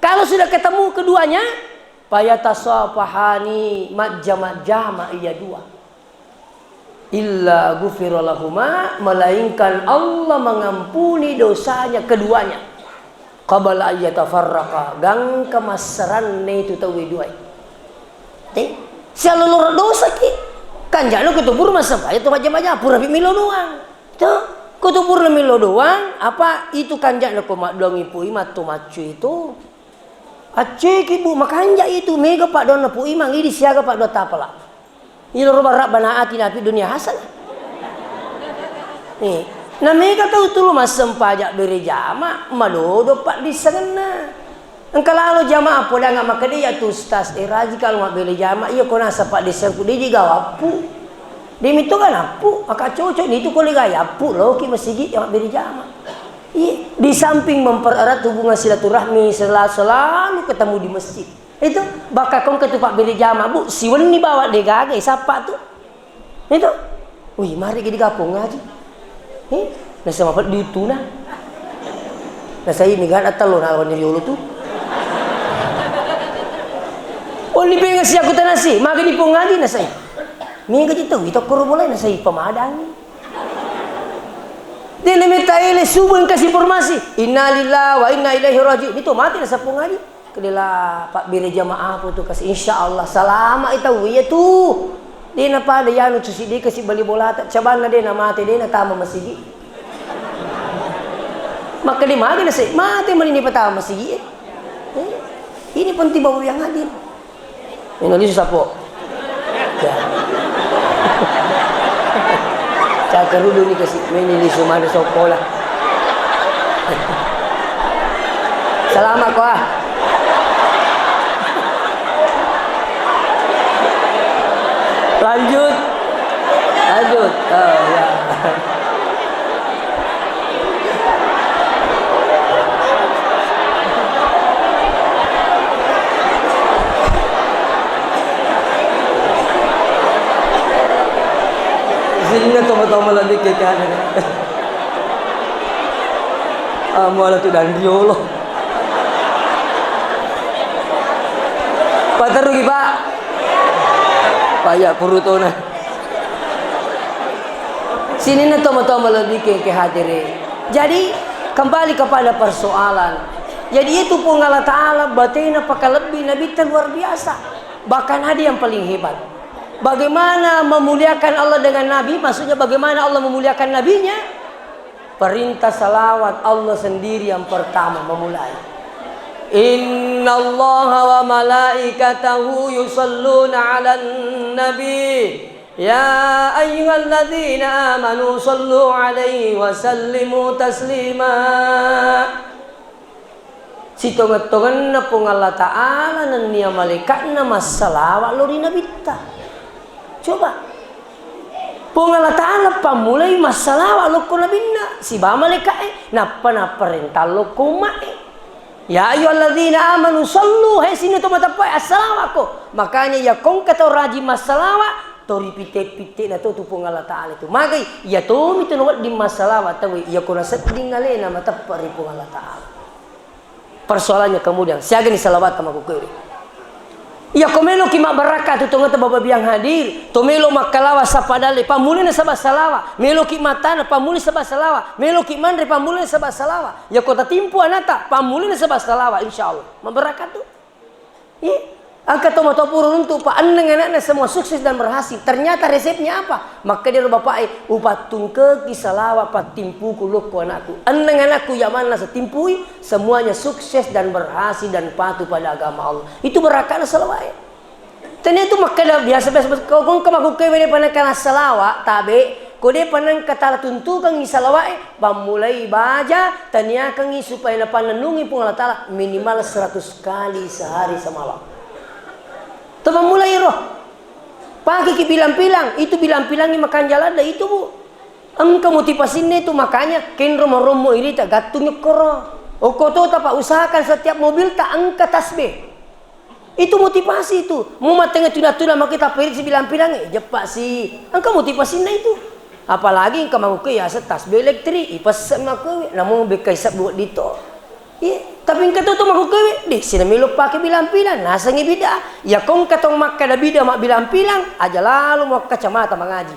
Kalau sudah ketemu keduanya, fayatasafahani, majjama-jama iya dua. Illa ghufira lahuma, melainkan Allah mengampuni dosanya keduanya. Qabla ayyatafarraqa, gangka massaranne itu tauwe duai. Te, sialoloro dosaki. Kanjana kutubur massempajang to majjama-jama, pura pi milo doang. To, kutubur milo doang, apa itu kanjana ko maddoangi pui matto maccu itu. Acceki, Bu, makanja itu, mega paddoanna Pu Imang, idi siaga paddoang tapala. Ilo roba rabbana atina fid dunya hasanah. Eh, na mega tau tulu massempajang bere jama, madodo paddissengenna. Engka lalo jamaah podang makkeda, "Iya tu ustaz, eh, rajika lo mabbere jamaah, iya ko nasa paddessengku de jiga wappu." De mito ga nappu, maka cocok ni tu ko lega yappu loki masigi mabbere jamaah. Iya, di samping mempererat hubungan silaturahmi, sela-, selalu ketemu di masjid. Itu, bakka kongka tu pabbere jamaah, Bu, siwenni bawa de gaga, eh, sappa tu. Itu. Wih, mari gidi kapong ngaji. Eh, nasa mapeddi utuna. Nasa ini gana tello na wani riolo tu. Wani pengen si aku tanasi, maka di pong ngaji nasai. Mingga ji tu, itu koro boleh nasai pemadangi. Dia nemi taile subuh kasih informasi. Innalillahi wa inna ilaihi raji'un. Itu mati nasa pong ngaji. Kedela pabbere jamaah apa tu kasi, insya Allah salama i tau iya tu. De na pada yanu tu si de kasi bali bolata, cabanna de na mate, de na tama masigi. Maka de mage na se, mate mani ni patama masigi. Eh, ini penting bawa yang adil. Ini lisu sapo. Ya. Cakkaruduni kasi, meni lisu manu sokola. Salama ko ah. Lanjut. Lanjut. Oh, ya. Sinna toma-toma lebih ke kanan. Ah, muala tu dan riolo. Paterrugi, Pak. Pak, ya, purutona. Sininna tomatoa malebbi ke, ke hadere. Jadi, kembali kepada persoalan. Jadi, itu Puang Allah Ta'ala batena pakalebbi Nabitta luar biasa. Bahkan ada yang paling hebat. Bagaimana memuliakan Allah dengan Nabi? Maksudnya, bagaimana Allah memuliakan Nabinya? Perintah salawat, Allah sendiri yang pertama memulai. Innallaha wa malaikatahu yusalluna 'alan nabi. Ya ayyuhalladzina amanu sallu alaihi wa sallimu taslima. Sitongeng-tongenna Puang Allah Ta'ala nennia malaika'na massalawa lao ri Nabitta. Coba. Puang Allah Ta'ala pammulai massalawa lao ko Nabinna, sibawa malaika'e, nappa napparentang lao ko umma'e. Ya ayyuhalladzina amanu sallu, hai sininna to mateppe'e, assalawa ko. Makanya, iya ko engka tau rajing massalawa, to ripitte-pitte'na to tu Puang Allah Ta'ala tu. Magai, iya tomi tu nawedding massalawa tauwe, iya ko nasedding alena mateppe' ri Puang Allah Ta'ala. Persoalannya kemudian, siagani salawat tama kukue. Iya ko meloki mabbarakka tu tongetta baba biang hadir, to melo makkalawa sappa dalle, pammulai nasaba salawa, meloki mattana, pammulai saba salawa, meloki manre, pammulai nasaba salawa. Iya ko tatimpu anata, pammulai nasaba salawa, insya Allah. Mabbarakka tu. Iya. Engka to mato pura runtu, pa enneng anakna semua sukses dan berhasil. Ternyata resepnya apa? Makkeda ro bapa'e, "Upattungkeki salawa pattimpuku lokko anakku. Enneng anakku iya manna setimpui, semuanya sukses dan berhasil dan patuh pada agama Allah." Itu barakkana salawa'e. Tania tu makkeda biasa-biasa, ko, ko engka makkukkewe de panengka salawa, tabe, ko de panengka tala tuntukangi salawa'e, pammulai baja, taniakangi supaya napannennungi Puang Allah Ta'ala minimal seratus kali sehari semalam. Tapammulai ro. Pakeki bilang-bilang, itu bilang-bilangi makanja ladde itu, Bu. Engka motivasinna itu, makanya kenro marommo irita gattung ekkoro. Okko to tapa usahakan setiap mobilta engka tasbih. Itu motivasi itu. Mu mattengnga tuna-tuna maki tappa irita sibilang-bilang, eh, jeppa si. Engka motivasinna itu. Apalagi engka makkukue yaseng tasbih elektrik, ipesse makkue, namu bekkai sebbu dito. Iya, tapi engka to, to makkukkewe, de, sina melo pake bilang-bilang, nasengngi bid'ah. Iya ko engka to makkeda bid'ah mabbilang-bilang, aja lalo mo kacamata mangaji.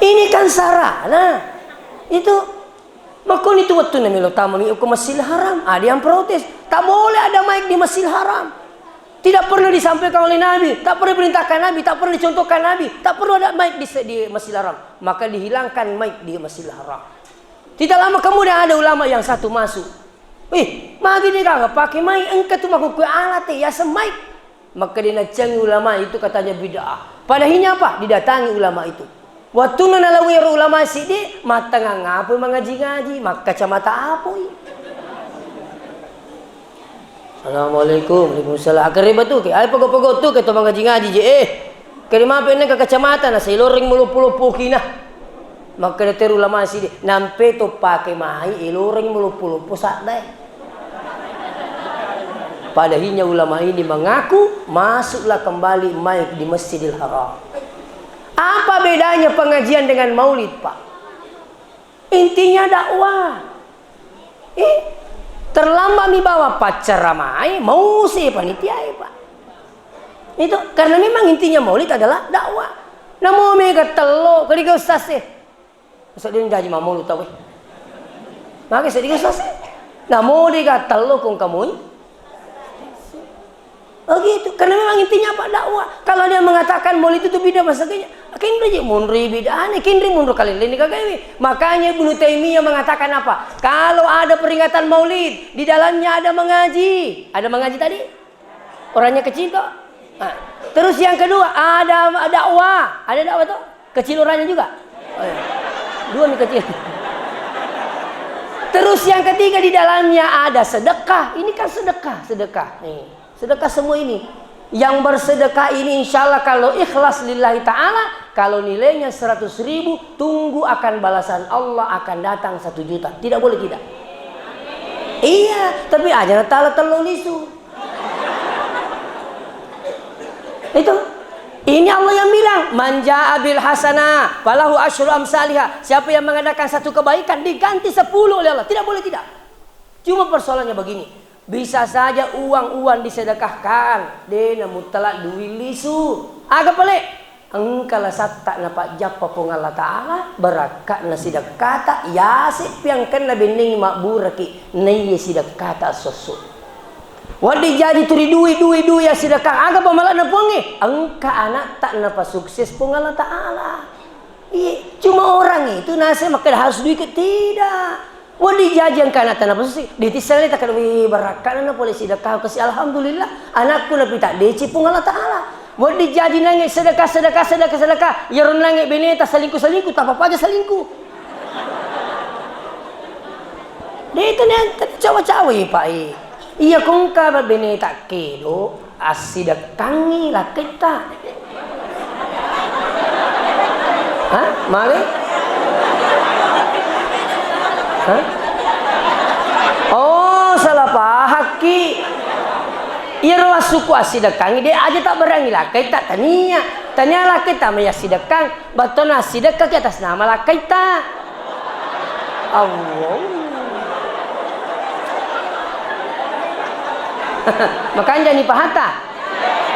Ini kan sarana. Itu makkoni tu wettunna melo tamami okko Masjidil Haram, ada yang protes. Tak boleh ada mic di Masjidil Haram. Tidak pernah disampaikan oleh Nabi, tak pernah diperintahkan Nabi, tak pernah dicontohkan Nabi, tak perlu ada mic di, di Masjidil Haram. Maka dihilangkan mic di Masjidil Haram. Tidak lama kemudian ada ulama yang satu masuk. Wih, magi de gaga pake mic, engka tu makkukue alate yaseng mic. Maka dia naceng ulama itu katanya bid'ah. Padahinya apa? Didatangi ulama itu. Wettunna nalawui ro ulama siddi, mattangang apoi mangaji-ngaji, makkacamata apoi. Assalamualaikum, waalaikumsalam. Akkere batu ke, ai pego-pego tu ke to mangaji-ngaji je, eh. Kere mape nengka kacamata na sai loreng meloppo-loppo kina. Makkeda teru ulama siddi, nampe to pake mai, eh, loreng meloppo-loppo sadda, eh. Padahinya ulama ini mengaku, masuklah kembali mai di Masjidil Haram. Apa bedanya pengajian dengan maulid, Pak? Intinya dakwah. Eh, terlambat mi bawa paccaramai, mau si panitia, eh, Pak. Itu karena memang intinya maulid adalah dakwah. Namo mega tello, kali ke ustaz, eh. Ustaz dia jaji mamulu tau, eh. Maka sedih ustaz, eh. Namo dega tello kong kamui. Oh gitu, karena memang intinya apa? Dakwah. Kalau dia mengatakan maulid itu bid'ah, bahasa kayaknya, "Kenri je munri bid'ah, kenri munri kalilini kagawi." Makanya Ibnu Taimiyah mengatakan apa? Kalau ada peringatan maulid, di dalamnya ada mengaji. Ada mengaji tadi? Orangnya kecil toh? Nah, terus yang kedua, ada dakwah. Ada dakwah toh? Kecil orangnya juga? Oh, iya. Dua nih kecil. Terus yang ketiga, di dalamnya ada sedekah. Ini kan sedekah, sedekah. Nih. Sedekah semua ini. Yang bersedekah ini insya Allah kalau ikhlas lillahi ta'ala, kalau nilainya seratus ribu, tunggu akan balasan Allah akan datang satu juta. Tidak boleh tidak. Iya, tapi aja na tala tello lisu. Itu. Ini Allah yang bilang, "Man jaa bil hasanah falahu asyru amsaliha." Siapa yang mengadakan satu kebaikan diganti sepuluh oleh Allah. Tidak boleh tidak. Cuma persoalannya begini, bisa saja uang-uang disedekahkan, de na mutlak duit lisu. Aga pale? Engka lasatta napajjappa Puang Allah Ta'ala, barakka'na sidekkata, yase piangkenna bennengngi mabburaki, naiya sidekkata esso-esso. Wedding jaji turi dui, dui, dui assidekkang, aga pamala'na Puangnge? Engka ana'ta napasukses Puang Allah Ta'ala. Iya, cuma orang itu nase makkeda harus duit ke? Tidak. Wedding jaji engka ana'ta napasukses, ditisseng le takkeda, "Wih, barakka'na na pole sidekkang kasi, alhamdulillah, anakku napita deci Puang Allah Ta'ala." Wedding jaji nangnge sedekah, sedekah, sedekah, sedekah, iyaro nangnge beneta salingku, salingku, tappa paja salingku. De itu ne cawa-cawa, Pak, eh. Iya, ko engka beneta kedo, assidekkangngi lakkaitta. Hah? Male? Hah? Oh, salah pahakki. Iyaro assukku assidekkangngi, de aja tabberangngi lakkaitta, tania. Tania lakkaitta mai assidekkang, battona assidekkaki atas nama lakkaitta. Allah. Makanjani pahata?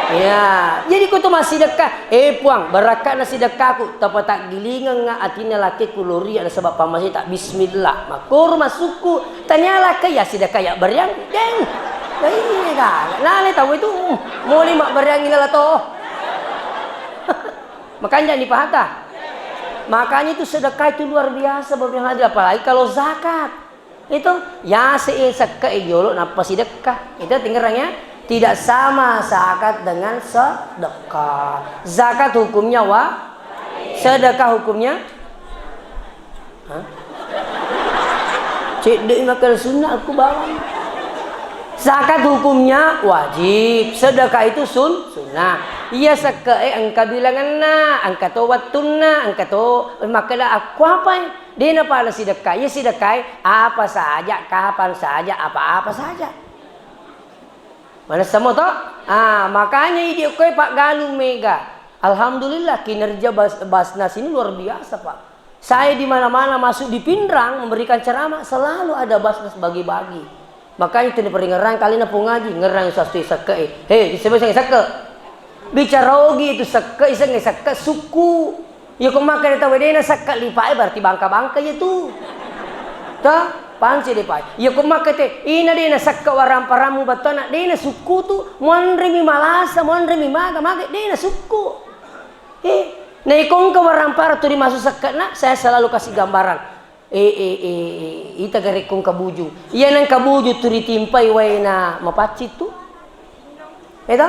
Ya, jadi ko tu massidekka, "Eh Puang, barakka'na sidekkaku, tapataggilingengnga atinna lakkekku loria nasaba pammaseta. Bismillah." Makkoro massukku, tania lakkai ya sidekka ya bariang, deng. Iya, gala. Nale tau itu, moli mabbariangi nala to. Makanjani pahata? Makanya itu sedekah itu luar biasa, Bapak yang hadir, apalagi kalau zakat. Itu yase e sekke e jolo nappa sidekka. Itu tingerang ya. Tidak sama zakat dengan sedekah. Zakat hukumnya wa, sedekah hukumnya? Hah? Cedde makan sunnah aku bawang. Zakat hukumnya wajib, sedekah itu sun, sunnah. Iya sekke e engka bilanganna, engka to wettunna, engka to makkeda akkuapai. Dena pada sidekka. Iya sidekka e apa saja, kapan saja, apa-apa saja. Manessa mo to? Ah, makanya idi okkoe paggalung mega. Alhamdulillah, kinerja Bas-, Basnas ini luar biasa, Pak. Saya di mana-mana masuk di Pinrang memberikan ceramah, selalu ada Basnas bagi-bagi. Makanya itu diperingatan kali na pongaji, ngerang sastui sekke e. Hei, disebut sekke. Bicara ogi itu sekke, iseng sekke, suku. Iya ko makkeda tau dena sekke lipa e, berarti bangka-bangka iya tu. Ta? Panci de pai. Iya ko makkeda te, ina dena sekke waramparammu batona, dena sukku tu, muanremi malasa, muanremi maga, maga, dena sukku. Eh, naikongka warampara tu dimasu sekkena, saya selalu kasih gambaran. Eh, eh, eh, eh, ita garekkong kabuju. Iya nang kabuju tu ditimpai waena mapaccing tu. Eta?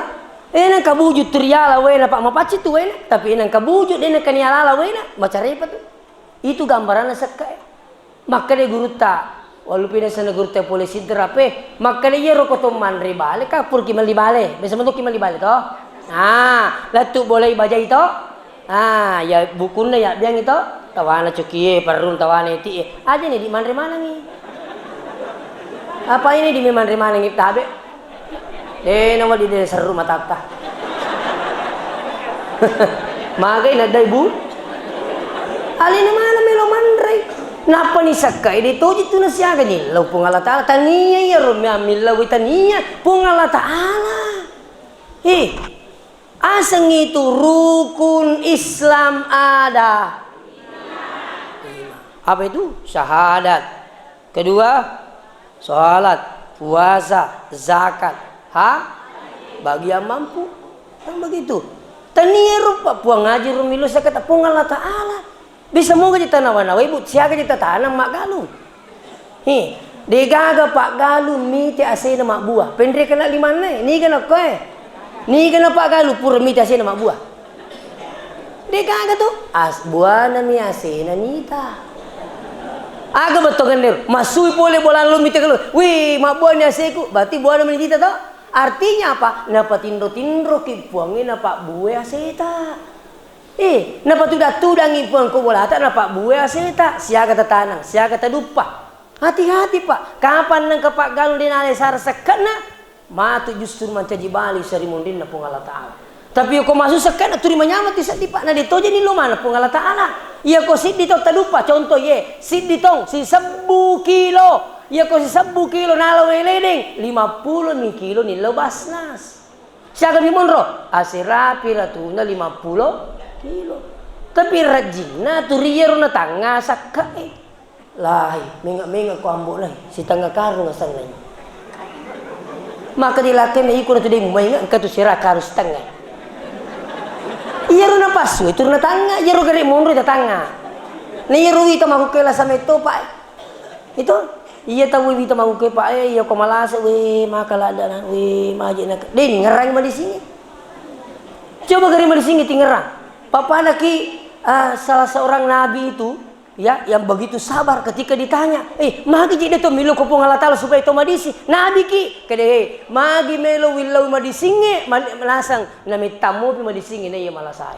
Eh, nengka buju tu riala waena, Pak, mapaccing tu waena, tapi nengka buju, de nengka nialala waena, macarepa tu. Itu gambaranna sekka e. Makkeda gurutta, wallupi naseng gurutta pole Sidrap e, makkeda iyaro ko to manre bale, ka puraki melli bale. Biasa mento ki melli bale to? Ah, lettu bolai bajai to? Ah, ya bukunna ya biang to? Tawana coki e, perrung tawana eti e. Aja ni di manre manengi. Apa ini di manre manengi tabe? De na wali de serru matatta. Magai nadai bu. Alena mana melo manre. Nappa ni sekka e de toji tu nasiaga nyillau Puang Allah Ta'ala. Tania iyaro mi ammillau tania Puang Allah Ta'ala. Eh, aseng itu rukun Islam ada. Apa itu? Syahadat. Kedua, salat, puasa, zakat. Ha? Bagi yang mampu. Kan begitu. Tania rupa Puang Haji Rumilo saya kata Puang Allah Ta'ala. Bisa moga kita nawa-nawa ibu, siaga kita tanam mak galu. Hi, degaga Pak Galu mite asena mabbua. Penre kena limanna, niga nakko e. Niga na Pak Galu pura mite asena mabbua. Degaga tu, as buana mi asena nita. Aga betto gender, masui pole bola lu mite galu. Wih, mabbua ni aseku, berarti buana mi nita to. Artinya apa? Napatinro-tinro ki puangnge napabbue aseta. Eh, napatuda-tudangi Puang ko bolata, napabbue aseta, siaga tatanang, siaga taduppa. Hati-hati, Pak. Kapan nengka Pak Galu de nalai sara sekke'na, matu justru mancaji bali sarimunrinna Puang Allah Ta'ala. Tapi ko masu sekke'na turi manyamati seddi, Pak. Na de toje ni lo mana Puang Allah Ta'ala. Iya ko siddi tong taduppa, contoh ye, siddi tong, sisebbu kilo. Iya ko sisebbu kilo nalo wai ledeng, lima puluh ni kilo nillo Basnas. Siaga mi monro? Aserapi ratuna lima puluh kilo. Tapi rajinna tu riyaro natangnga sakka e. Lai, menga-menga ko ambo lai, sitengnga karung asenna. Maka dilakkena iko natu demu mainga engka tu sera karung sitengnga. Iyaro napassu itu natangnga, iyaro gare monro tatangnga. Na iyaro wita makukkela sametto, Pak. Itu, iya tau wita makuke, Pak, eh, iya ko malasa, weh, maka ladda na, weh, maje na. De, ningerang madisingi. Coba gari madisingi tingerang. Papanaki, ah, salah seorang nabi itu, ya, yang begitu sabar ketika ditanya, eh, magi je de to milo ko Puang Allah Ta'ala supaya to madisi. Nabi ki, kede, eh, magi melo willau madisingi, mal-, malasang, na mettammo pi madisingi, na iya malasai.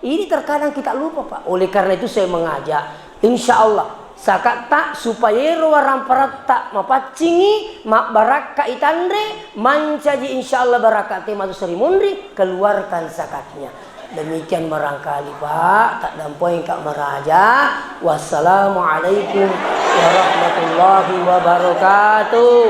Ini terkadang kita lupa, Pak. Oleh karena itu saya mengajak, insya Allah, sakatta supaya ero waramparatta mapaccingi, mabbarakka itanre, mancaji insya Allah barakka te matu seri munri, keluarkan zakatnya. Demikian barangkali, Pak, tak dampoi Kak Maraja. Wassalamualaikum warahmatullahi wabarakatuh.